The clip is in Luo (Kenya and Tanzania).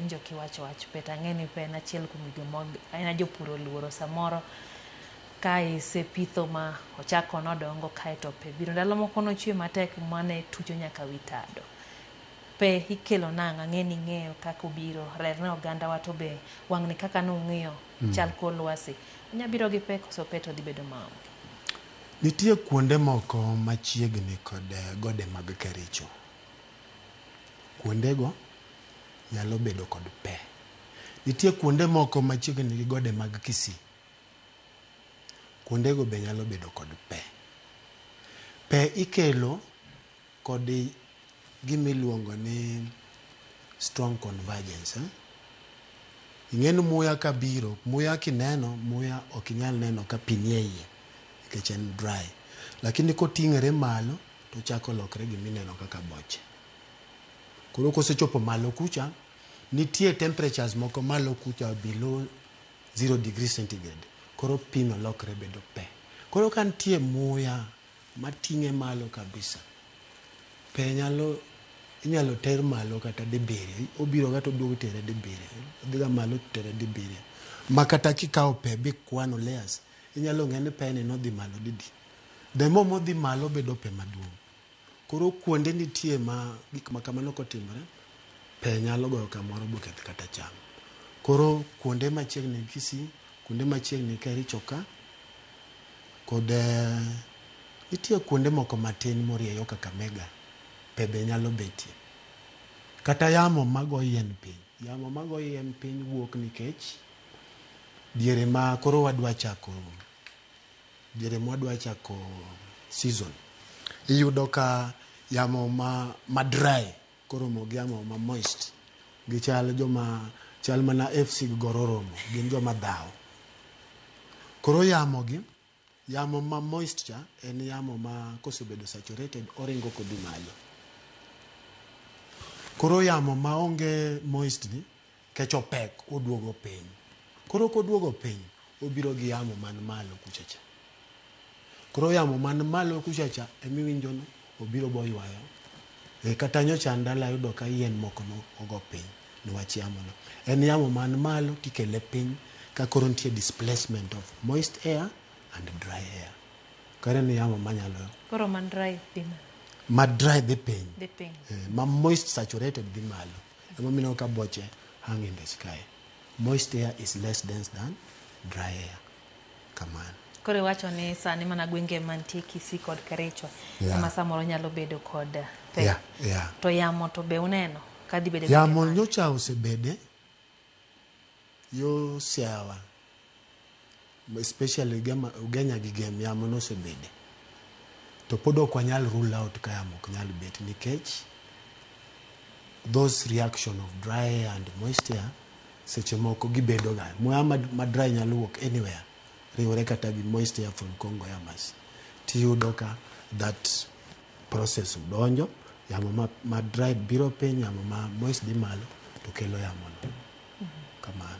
Awinjo kiwacho wach pe to ang'e ni pe en achiel kuom gigo ma ahinya jopur oluoro samoro ka isepitho ma ochako nodongo kaeto pe biro. Ndalo moko nochwe matek mane tucho nyaka wi tado. Pe ikelo nang'o? Ang'e ni ing'eyo kaka obiro. Ler ne oganda wa to be wang'ni kaka nung'iyo chal kor lwasi. Onya biro gi pe koso pe to dhi bedo maonge? Nitie kuonde moko machiegni kod gode mag Kericho. Kuondego nyalo bedo kod pe. Nitie kuonde moko machiegni gi gode mag Kisii. Kuondego be nyalo bedo kod pe. Pe ikelo kod gima iluongo ni strong convergence. Eh? Ing'e ni muya kabiro, muya kineno, muya ok inyal neno ka pi nie iye nikech en dry. Lakini koting'ore malo to ochako lokre gimineno kaka boche. Koro kosechopo malo kucha, nitie temperatures moko malo kucha below 0 degree centigrade. Koro pi no lokre bedo pe. Koro ka nitie muya mating'e malo kabisa, pe nyalo inyalo ter malo kata dibiriyo. Obiro ga to oduogo itere dibiriyo. Odhiga malo tere dibiriyo. Ma kata kikawo pe bikwano layers, inyalo ng'e ni pe ni nodhi malo didi. The more modhi malo bedo pe maduong'. Koro kuonde nitie ma gik ma kamano kotimore, pe nyalo goyo kamoro boketh kata cham. Koro kuonde machiegni gi Kisii, kuonde machiegni Kericho ka, kod nitie kuonde moko matin morieyo Kakamega, pe be nyalo betie. Kata yamo mago yien piny. Yamo mago yien piny wuok nikech diere ma koro wadwa chako diere ma wadwa chako season iyudo ka yamo ma dry koromo gi yamo ma moist gichal joma chal mana FC gi Gor oromo gin joma dhaw. Koro yamo gi yamo ma moist cha en yamo ma kosebedo saturated oringo kodhi malo. Koro yamo maonge moist ni kech opek oduogo piny. Koro koduogo piny obiro gi yamo man malo kucha cha. Koro yamo man malo kucha cha emiwinjo ni obiro boywayo. E kata nyocha an dala ayudo ka yien moko no ogo piny niwach yamo no. En yamo man malo tikele piny ka koro nitie displacement of moist air and dry air. Koro en yamo manyalo Koro man dry dhi malo. Ma dry dhi piny. Dhi piny. Ma moist saturated dhi malo. Emomiyo ineno ka boche hang in the sky. Moist air is less dense than dry air. Kamano. Koro iwacho ni sani mana gwenge mantie Kisii kod Kericho ema samoro nyalo bedo kod pe. Yeah. To yamo to be uneno ka dhi bedo e gwenge Yamo mage? nyocha osebede yo Siaya especially Ugenya gi Gem yamo nosebede. To pod ok wanyal rule out ka yamo ok nyal bet nikech those reaction of dry air and moist air seche moko gibedo ga. Muya ma dry nyalo wuok anywhere riwore kata gi moist air from Congo Airmass. Tiyudo ka that process donjo, yamo ma dry biro piny, yamo ma moist dhi malo to kelo yamo no. Kamano.